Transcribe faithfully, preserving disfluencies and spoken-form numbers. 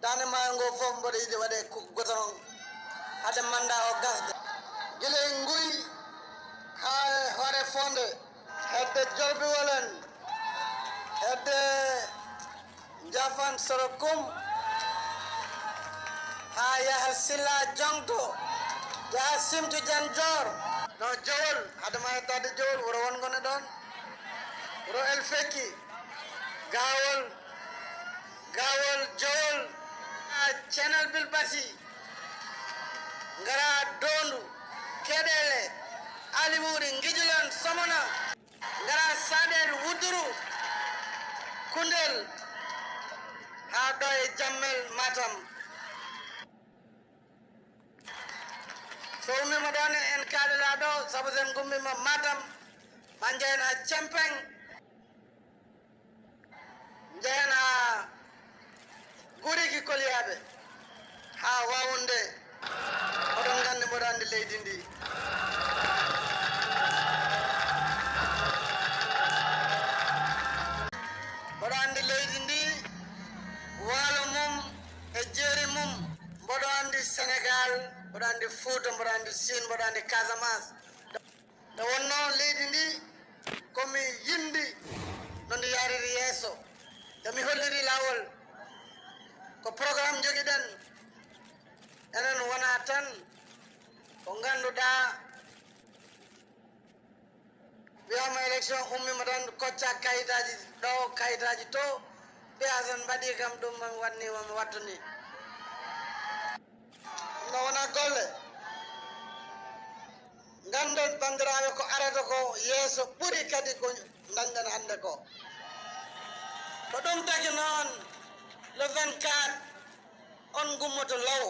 Daande maayo ngo fof mboɗo yiɗi waɗe goudron hade mannda o gasde. Gila e Nguy haa e Hoore Fonde, hedde Jolbiwol en, hedde Njafan Sorokum, haa yaha Silla Joŋto, yaha Simtu Jan Joor. No Jowol, hade ma yettaade Jowol, wuro won ngone ɗoon, wuro El Fekki, Gaawol, Gaawol, Jowol, a Ceenal Bilbasi, ngara Doondu, Keɗele, Aliwuuri, Ngijilon, Somona, ngara Saɗel, Wuduru, Kundel, haa ɗo e Jammel, Matam. So ummiima ɗoon en kaalira ɗo, sabu sen ngummiima Matam, ma njahen haa Cempeŋ, njahen haa Guriki Koliyaaɓe, haa Waawunde. Oɗon nganndi, mboɗo anndi leydi ndi. Mboɗo anndi leydi ndi, waalo mum e jeeri mum. Mboɗo anndi Senegaal, mboɗo anndi Fuuta, mboɗo anndi Siin, mboɗo anndi Casamance. Nde wonnoo leydi ndi, ko mi yimbi no ndi yahriri yeeso, nde mi holliri laawol. Ko programme njogiɗen, enen wonaa tan ko ngannduɗaa, wiyaama élection ummiima tan, kocca kayitaaji ɗo, kayitaaji to, mbiya so en mbaɗii kam ɗum, mi waɗnii, mi waɗtu nii. Ɗum ɗo wonaa golle. Nganndon, banndiraaɓe, ko arata ko yeeso ɓuri kadi ko ndañɗen hannde ko. Ko ɗum tagi noon, le vingt-quatre, on ngummoto law.